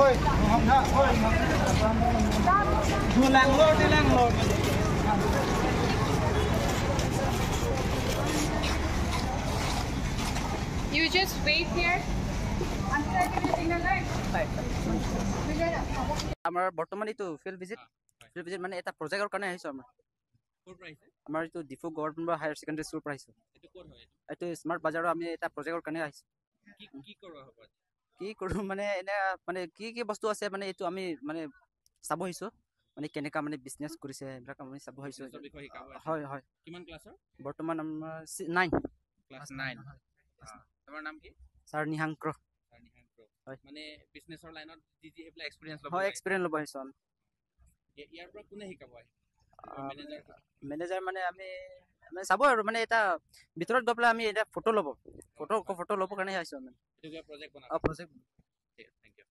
You just wait here until I give you signal, right? আমাৰ বৰ্তমান এইটো field visit, field visit মানে এটা প্ৰজেক্টৰ কাৰণে আহিছোঁ। আমাৰ এইটো ডিফু গভৰ্ণমেণ্ট হায়াৰ ছেকেণ্ডেৰী স্কুলৰ পৰা আহিছোঁ। এইটো স্মাৰ্ট বজাৰৰ আমি এটা প্ৰজেক্টৰ কাৰণে আহিছোঁ। কি কৰোঁ মানে এনে মানে কি কি বস্তু আছে, মানে এইটো আমি মানে চাব আহিছোঁ, মানে কেনেকুৱা মানে বিজনেছ কৰিছে এইবিলাক আমি চাব আহিছোঁ। হয় হয়। কিমান ক্লাছৰ? বৰ্তমান আমাৰ 9। ক্লাছ 9। তোমাৰ নাম কি? ছাৰ নিহাংক্ৰ। হয়। মানে বিজনেছৰ লাইনত যি যি এইবিলাক এক্সপিৰিয়েঞ্চ ল'ব? হয়, এক্সপিৰিয়েঞ্চ ল'ব আহিছোঁ আমি। ইয়াৰ পৰা কোনে শিকাব আহি? মেনেজাৰ মানে আমি মানে চাব আৰু মানে এটা ভিতৰত গৈ পেলাই আমি এটা ফটো ল'ব, ফটো ল'বৰ কাৰণে আহিছোঁ আমি। প্ৰজেক্ট। অঁ, প্ৰজেক্ট। ঠিক আছে, thank U.